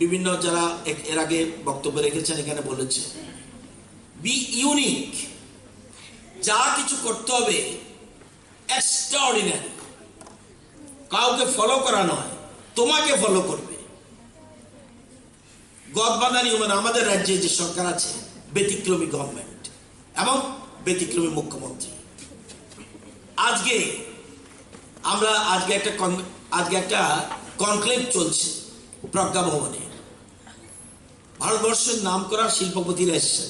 বিভিন্ন যারা এ-, এর আগে বক্তব্য রেখেছেন, এখানে বলেছে, বি ইউনিক, যা কিছু করতে হবে এক্সট্রাঅর্ডিনারি, কাউকে ফলো করা নয়, তোমাকে ফলো করবে। গদ বাঁধানি, মানে, আমাদের রাজ্যে যে সরকার আছে, ব্যতিক্রমী গভর্নমেন্ট এবং ব্যতিক্রমী মুখ্যমন্ত্রী। আজকে আমরা, আজকে একটা কন-, আজকে একটা কনক্লেভ চলছে প্রজ্ঞা ভবনে। ভারতবর্ষের নাম করা শিল্পপতিরা এসছেন,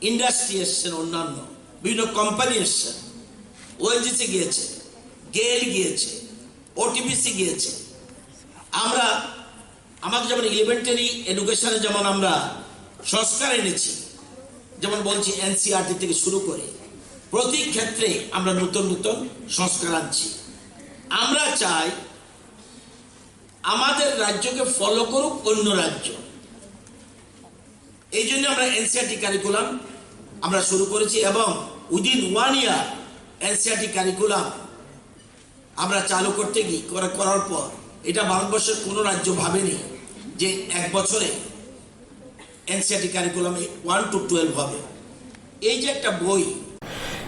ইন্ডাস্ট্রি এসছেন, অন্যান্য বিভিন্ন কোম্পানি এসছেন, ওএনজিসি গিয়েছে, গেইল গিয়েছে, ওটিপিসি গিয়েছে। আমরা, আমাদের যেমন এলিমেন্টারি এডুকেশনে যেমন আমরা সংস্কার এনেছি, যেমন বলছি এনসিইআরটি থেকে শুরু করে প্রতি ক্ষেত্রে আমরা নতুন নতুন সংস্কার আনছি। আমরা চাই আমাদের রাজ্যকে ফলো করুক অন্য রাজ্য। এই জন্য আমরা এনসিইআরটি কারিকুলাম আমরা শুরু করেছি এবং within one year NCERT curriculum আমরা চালু করতে গিয়ে, করা-, করার পর এটা ভারতবর্ষের কোনো রাজ্য ভাবেনি যে এক বছরে এনসিইআরটি কারিকুলামে ওয়ান টু টুয়েলভ হবে। এই যে একটা বই,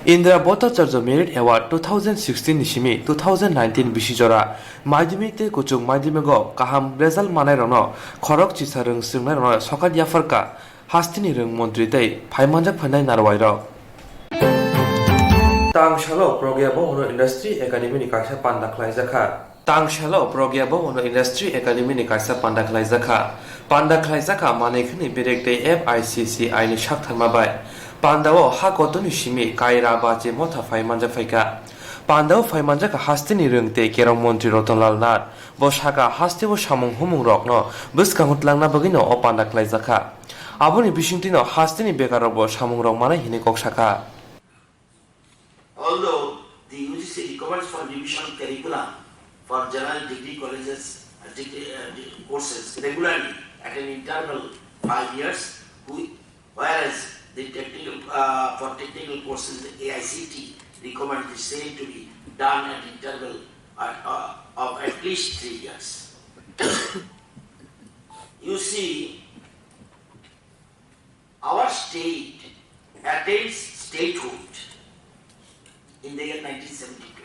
Indra Bhattacharya Merit Award two thousand sixteen ni simi two thousand nineteen bisi jora madhyamik tei kuchuk madhyamik o kaham result manai rokno khorok chisa rwng swrwngnairokno sokat yapharkha hasteni rwng montri tei phaimanjak phainai narwai rok. Tang salo Pragya Bhavan Industry Academy ni kaisa panda khlaijakha. Tang salo Pragya Bhavan Industry Academy ni kaisa panda khlaijakha. Panda khlaijakha manwi khwni berek tei F I C C I ni saktharma bai. Panda o ha kotorni simi kaira bachi motha phai manjak phaikha. Panda o phai manjakha hasteni rwng tei kerong montri Rotonlal Nath. Bo sakha, haste o samung humung rokno bwskango twlangna bagwino o panda khlaijakha. Aboni bisingtwino hasteni bekar rokbo samung rok manai hinwi kok sakha. Although the U G C recommends for revision curriculum for general degree colleges, uh, degree, uh, de-, courses regularly at an interval five years, whi-, whereas the technical, uh, for technical courses, the A I C T recommends the same to be done at interval, uh, uh, of at at least three years. You see, our state attains statehood in the year nineteen seventy-two.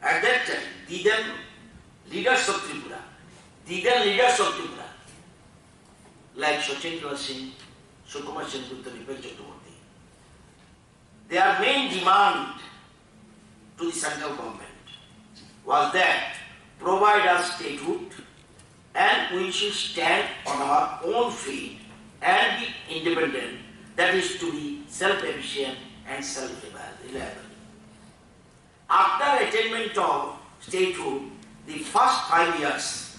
At that time, the then leaders of Tripura, the then leaders of Tripura, like Sachin Singh, Sukumar Singh Gupta, Nripen Chakraborty, their main demand to the central government was that provide us statehood and we should stand on our own feet and be independent, that is to be self-efficient and self-reliable. After attainment of statehood, the first five years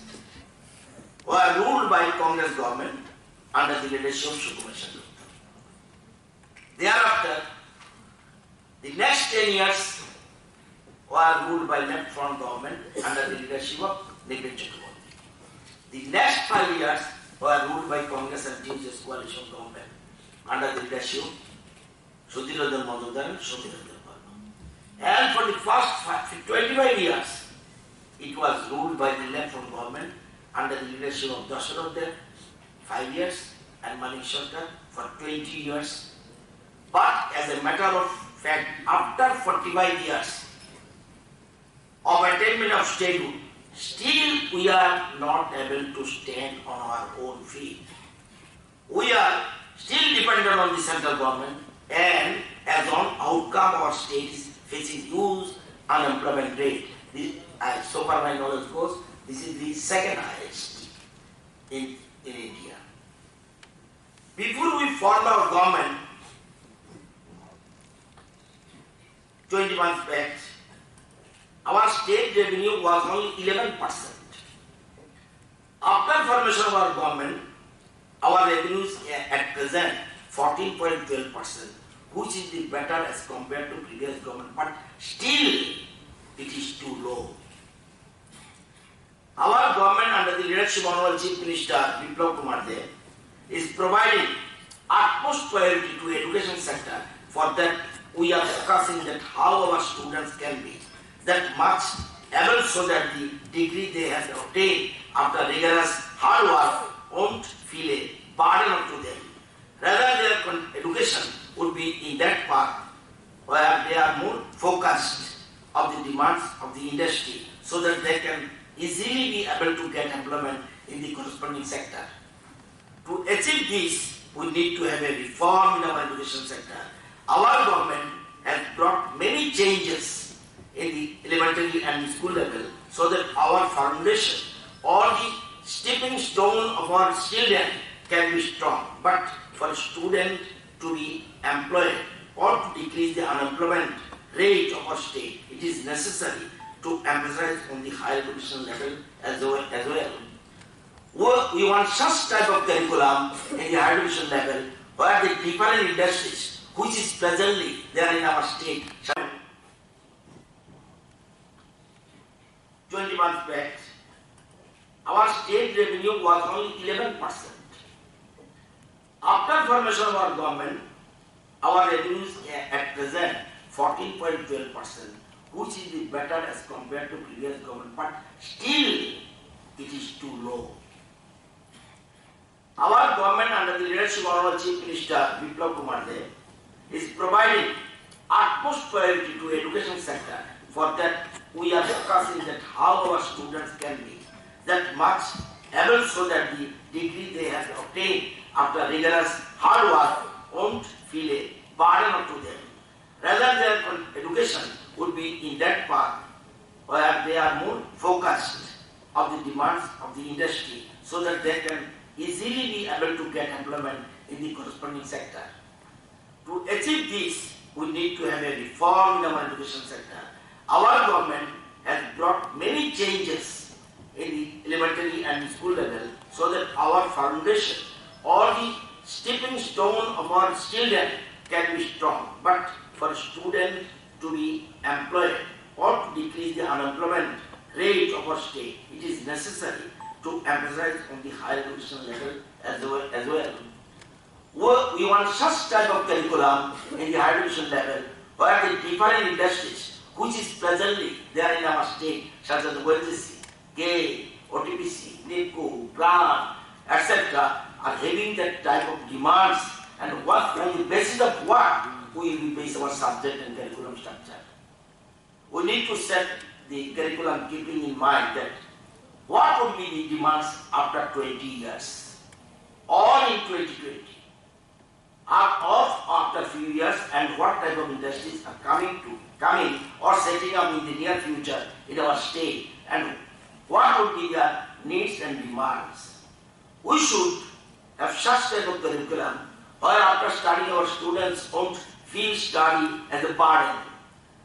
were ruled by Congress government under the leadership of Sukumar Singh Gupta. Thereafter, the next ten years were ruled by Left Front government under the leadership of Nripen Chakraborty. The next five years were ruled by Congress and T U C S coalition government under the leadership of Sudhir Ranjan Majumdar and Samir Ranjan Verma. And for the first fi-, twenty-five years, it was ruled by the Left Front government under the leadership of Dasarath Deb, five years, and Manik Sarkar for twenty years. But as a matter of fact, after forty-five years of attainment of statehood, still we are not able to stand on our own feet. We are still dependent on the central government, and as on outcome, our state is facing huge unemployment rate. This, uh, so far my knowledge goes, this is the second highest in, in India. Before we formed our government, twenty months back, our state revenue was only eleven percent. After formation of our government, our revenues a-, at present fourteen point twelve percent, which is the better as compared to previous government, but still it is too low. Our government under the leadership of Honorable Chief Minister Biplab Kumar Deb is providing utmost priority to education sector. For that, we are focusing that how our students can be that much able so that the degree they have obtained after rigorous hard work won't feel a burden onto them. Rather, their con-, education would be in that path where they are more focused of the demands of the industry so that they can easily be able to get employment in the corresponding sector. To achieve this, we need to have a reform in our education sector. Our government has brought many changes in the elementary and school level so that our foundation or the stepping stone of our children can be strong. But for a student to be employed or to decrease the unemployment rate of our state, it is necessary to emphasize on the higher education level as well. As well. We, we want such type of curriculum in the higher education level where the different industries which is presently there in our state. Twenty months back, our state revenue was only eleven percent. After formation of our government, our revenues a-, at present fourteen point twelve percent, which is the better as compared to previous government, but still it is too low. Our government under the leadership of our Chief Minister Biplab Kumar Deb is providing utmost priority to education sector. For that, we are focusing that how our students can be that much able so that the degree they have obtained after rigorous hard work won't feel a burden onto them. Rather, their con-, education would be in that path where they are more focused of the demands of the industry so that they can easily be able to get employment in the corresponding sector. To achieve this, we need to have a reform in our education sector. Our government has brought many changes in the elementary and school level so that our foundation or the stepping stone of our children can be strong. But for a student to be employed or to decrease the unemployment rate of our state, it is necessary to emphasize on the higher education level as well. As well. We, we want such type of curriculum in the higher education level where the different industries which is presently there in our state, such as O N G C, K A, O T P C, NEEPCO, PRAN, et cetera, are having that type of demands, and what, on the basis of what we will be base our subject and curriculum structure. We need to set the curriculum keeping in mind that what would be the demands after twenty years or in twenty twenty, or of after few years, and what type of industries are coming to, coming or setting up in the near future in our state, and what would be their needs and demands. We should have such type of curriculum where after studying our students won't feel study as a burden.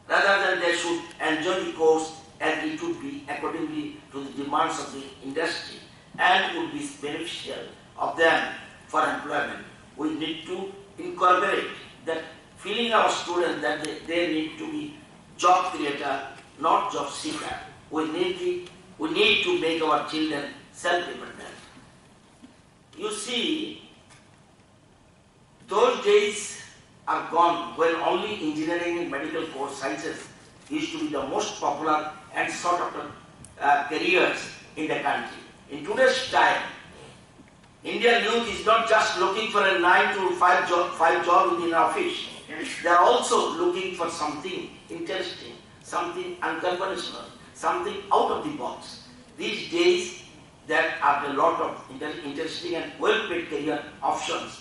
Rather than they should enjoy the course and it would be accordingly to the demands of the industry and would be beneficial of them for employment. We need to incorporate that feeling of students that they, they need to be job creator, not job seeker. We need the, we need to make our children self-dependent. You see, those days are gone when only engineering and medical course sciences used to be the most popular and sought after uh, careers in the country. In today's time, Indian youth is not just looking for a nine to five job, five job within an office. They are also looking for something interesting, something unconventional, something out of the box. These days, there are a lot of inter- interesting and well-paid career options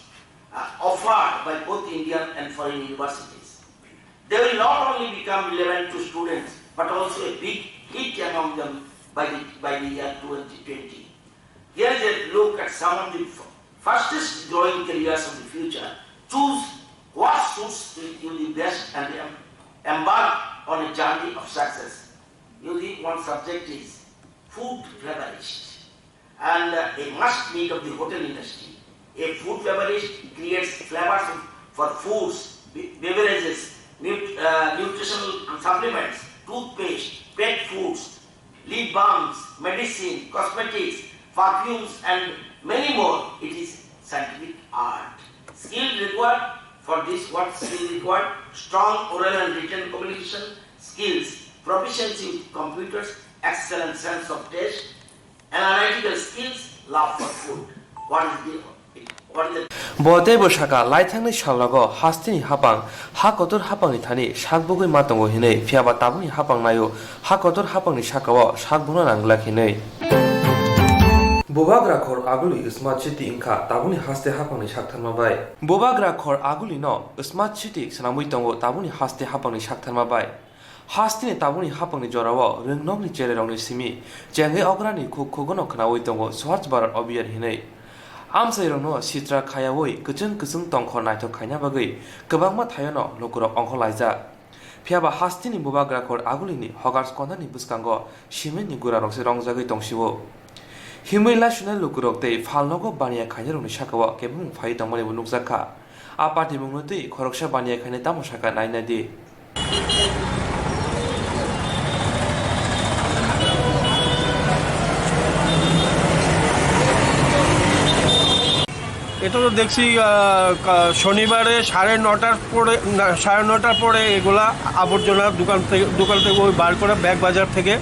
uh, offered by both Indian and foreign universities. They will not only become relevant to students, but also a big hit among them by the, by the year twenty twenty. Here is a look at some of the f- fastest growing careers of the future. Choose what suits you the best and em- embark on a journey of success. You see, one subject is food flavorist and uh, a must need of the hotel industry. A food flavorist creates flavors of- for foods, be- beverages, nut- uh, nutritional supplements, toothpaste, pet foods, lip balms, medicine, cosmetics, perfumes, and many more. It is scientific art. Skill required for this, what skill required? Strong oral and written communication skills, proficiency with computers, excellent sense of taste, analytical skills, love for food. What is the, what is the Bo tei bo saka, laithangni salrogo hasteni hapang, ha kotor hapangni thani sak bugwi ma tongo hinwi, phiyaba tabukni hapang naio, ha kotor hapangni sakao sak buna nang glak hinwi. Bubagra khor aguli Smart City wngkha tabukni haste hapangni saktharma bai. Bubagra khor aguli no Smart City swnamwi tongo tabukni haste hapangni saktharma bai. Hasteni tabukni hapangni jorao rwngnokni chererokni simi chengwi okrani khuk khugono khnaui tongo Swachh Bharat Abhiyan hinwi. Amchairokno sitra khayaui kwchwng kwchwng tongkhor naithok khaina bagwi kwbangma thaiono lukurok ongkhorlaijak. Phiyaba hasteni bubagra khor agulini hogars konani bwskango simentni gurarokse rongjagwi tongsio. Himwi laisunai lukurok tei phalnogo baniya khainarokni sakao kebengmung phaiwi tongmani bo nukjakha. A patimungno twi khoroksa baniya khainai tamo sakha naina di. এটা তো দেখছি, আহ, কা-, শনিবারে সাড়ে নটার পরে, না, সাড়ে নটার পরে এগুলা আবর্জনা দোকান থেকে, দোকান থেকে ওই বার করে ব্যাগ বাজার থেকে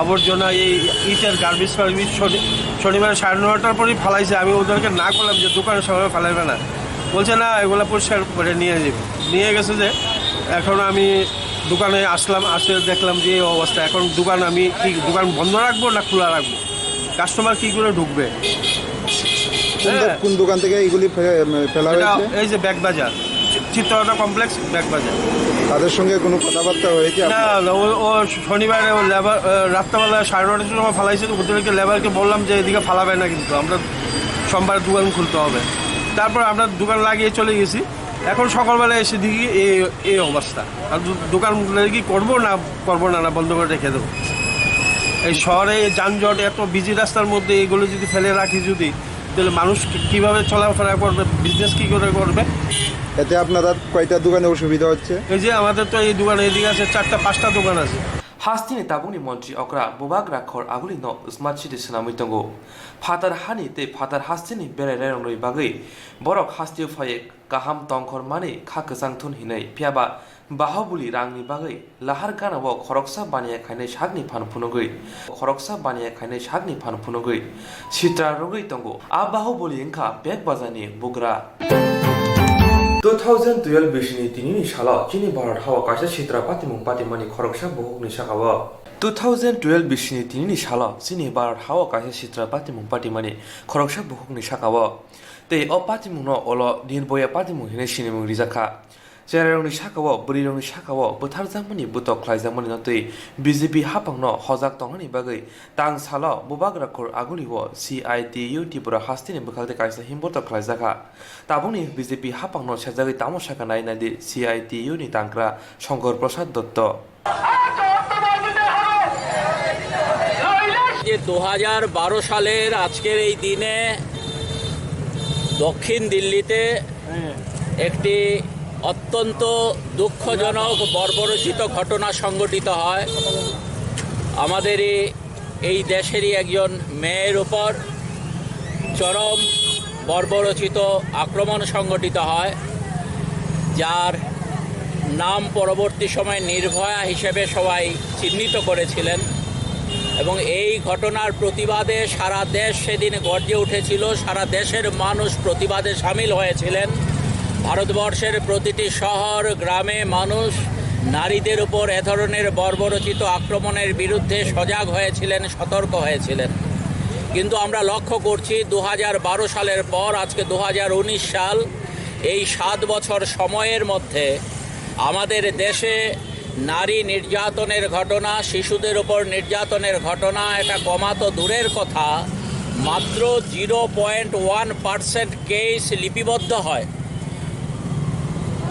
আবর্জনা, এই ইটের গার্বেজ ফার্বেজ শনি-, শনিবারে সাড়ে নটার পরেই ফালাইছে। আমি ওদেরকে না করলাম যে দোকানের সামনে ফালাইবে না, বলছে, "না, এগুলা পরিষ্কার করে নিয়ে যাবে।" নিয়ে গেছে যে এখন আমি দোকানে আসলাম, আসে দেখলাম যে এই অবস্থা। এখন দোকান আমি কি দোকান বন্ধ রাখবো না খোলা রাখবো? কাস্টমার কি করে ঢুকবে? কোন দো-, হ্যাঁ। কোন দোকান থেকে এইগুলি ফে-, ফেলা এটা হয়েছে? এই যে ব্যাগ বাজার, চি-, চিত্তরতা কমপ্লেক্স ব্যাগ বাজার। তাদের সঙ্গে কোনো কথাবার্তা হয়েছে না, আপনার? না, ও, ও শনিবারে ও লেবার, আহ, রাত্রেবেলা সাড়ে নটার সময় ফালাইছে, তো ওদেরকে লেবারকে বললাম যে এদিকে ফালাবে না, কিন্তু আমরা সোমবার দোকান খুলতে হবে। তারপর আমরা দোকান লাগিয়ে চলে গেছি। এখন সকালবেলা এসে দেখি এই, এই অবস্থা। আর দো-, দোকান কি করবো না করবো না, না বন্ধ করে রেখে দেবো? এই শহরে এই যানজট, এত বিজি রাস্তার মধ্যে এগুলো যদি ফেলে রাখি যদি, তাহলে মানুষ কি-, কিভাবে চলাফেরা করবে, বিজনেস কি করে করবে? এতে আপনারা কয়টা দোকানে অসুবিধা হচ্ছে? এই যে আমাদের তো এই দোকান, এইদিকে আছে চারটা পাঁচটা দোকান আছে। Hasteni tabukni montri okra bubagra khor agulino Smart City swnamwi tongo. Phatar hani tei phatar hasteni berai rairokni bagwi borok hasteo phaiwi kaham tongkhor mani kha kwchang thun hinwi, phiyaba Bahubali rangni bagwi lahar gana o khoroksa baniya khainai sakni phan phunugwi, khoroksa baniya khainai sakni phan phunugwi sitra rwgwi tongo. A Bahubali wngkha Bag Bazarni bugra. Two thousand twelve bisini tinini salo chini Bharat hao kaisa sitra patimung patimani khoroksa bukhukni saka o. Two thousand twelve bisini tinini salo chini Bharat hao kaisa sitra patimung patimani khoroksa bukhukni saka o. Tei o patimungno olo Nirbhaya patimung hinwi sinimung rijak kha. Cherairokni saka o, bwrwirokni saka o butharjakmani, butok khlaijakmani no twi B J P haphangno hojak tongnani bagwi tang salo bubagra khur aguli o C I T U Tripura hasteni bwkhak tei kaisa himbortok khlaijak kha. Tabukni B J P haphangno sejagwi tamo sakha nai nai di C I T U ni tangkra Shankar Prasad Dotto. যে দু হাজার বারো সালের আজকের এই দিনে দক্ষিণ দিল্লিতে একটি অত্যন্ত দুঃখজনক বর্বরোচিত ঘটনা সংঘটিত হয়। আমাদেরই এই দেশেরই একজন মেয়ের উপর চরম বর্বরোচিত আক্রমণ সংঘটিত হয়, যার নাম পরবর্তী সময় নির্ভয়া হিসেবে সবাই চিহ্নিত করেছিলেন। এবং এই ঘটনার প্রতিবাদে সারা দেশ সেদিন গর্জে উঠেছিল, সারা দেশের মানুষ প্রতিবাদে সামিল হয়েছিলেন। ভারতবর্ষের প্রতিটি শহর, গ্রামে মানুষ নারীদের উপর এ ধরনের বর্বরোচিত আক্রমণের বিরুদ্ধে সজাগ হয়েছিলেন, সতর্ক হয়েছিলেন। কিন্তু আমরা লক্ষ্য করছি, দু হাজার বারো সালের পর আজকে দু হাজার উনিশ সাল, এই সাত বছর সময়ের মধ্যে আমাদের দেশে নারী নির্যাতনের ঘটনা, শিশুদের ওপর নির্যাতনের ঘটনা, এটা কমা তো দূরের কথা, মাত্র zero point one percent case লিপিবদ্ধ হয়।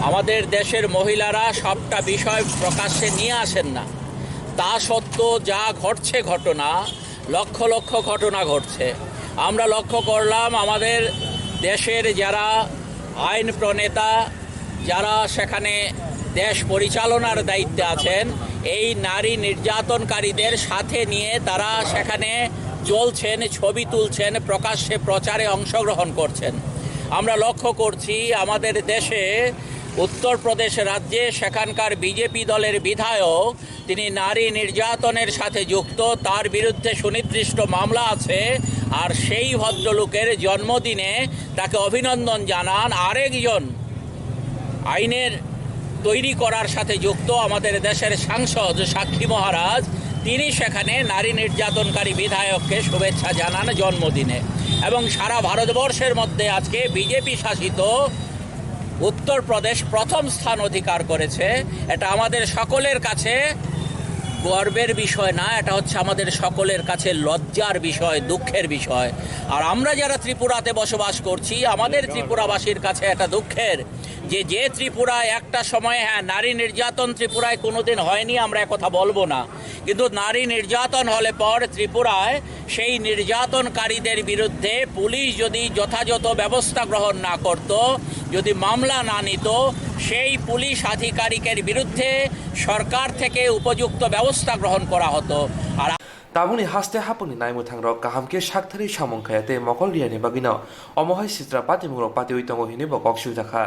আমাদের দেশের মহিলারা সবটা বিষয় প্রকাশ্যে নিয়ে আসেন না। তা সত্ত্বেও যা ঘটছে ঘটনা, লক্ষ লক্ষ ঘটনা ঘটছে। আমরা লক্ষ্য করলাম, আমাদের দেশের যারা আইন প্রণেতা, যারা সেখানে দেশ পরিচালনার দায়িত্বে আছেন, এই নারী নির্যাতনকারীদের সাথে নিয়ে তারা সেখানে চলছেন, ছবি তুলছেন, প্রকাশ্যে প্রচারে অংশগ্রহণ করছেন। আমরা লক্ষ্য করছি, আমাদের দেশে উত্তরপ্রদেশ রাজ্যে সেখানকার বিজেপি দলের বিধায়ক, তিনি নারী নির্যাতনের সাথে যুক্ত, তার বিরুদ্ধে সুনির্দিষ্ট মামলা আছে। আর সেই ভদ্রলোকের জন্মদিনে তাকে অভিনন্দন জানান আরেকজন আইনের তৈরি করার সাথে যুক্ত আমাদের দেশের সাংসদ সাক্ষী মহারাজ, তিনি সেখানে নারী নির্যাতনকারী বিধায়ককে শুভেচ্ছা জানান জন্মদিনে। এবং সারা ভারতবর্ষের মধ্যে আজকে বিজেপি শাসিত উত্তর প্রদেশ প্রথম স্থান অধিকার করেছে। এটা আমাদের সকলের কাছে গর্বের বিষয় না, এটা হচ্ছে আমাদের সকলের কাছে লজ্জার বিষয়, দুঃখের বিষয়। আর আমরা যারা ত্রিপুরাতে বসবাস করছি, আমাদের ত্রিপুরাবাসীর কাছে এটা দুঃখের যে, যে ত্রিপুরায় একটা সময়, হ্যাঁ, নারী নির্যাতন ত্রিপুরায় কোনোদিন হয়নি, আমরা একথা বলবো না, কিন্তু নারী নির্যাতন হলে পর ত্রিপুরায় সেই নির্যাতনকারীদের বিরুদ্ধে পুলিশ যদি যথাযথ ব্যবস্থা গ্রহণ না করত, যদি মামলা না নিত, সেই পুলিশ আধিকারিকের বিরুদ্ধে সরকার থেকে উপযুক্ত ব্যবস্থা গ্রহণ করা হতো। আর Tabukni haste haphangni naimwthangrok kaham khe saktharwi samung khaya tei mokol riyani bagwino omo hai sitra patimungrok patiwi tongo hinwi bo kok swijak kha.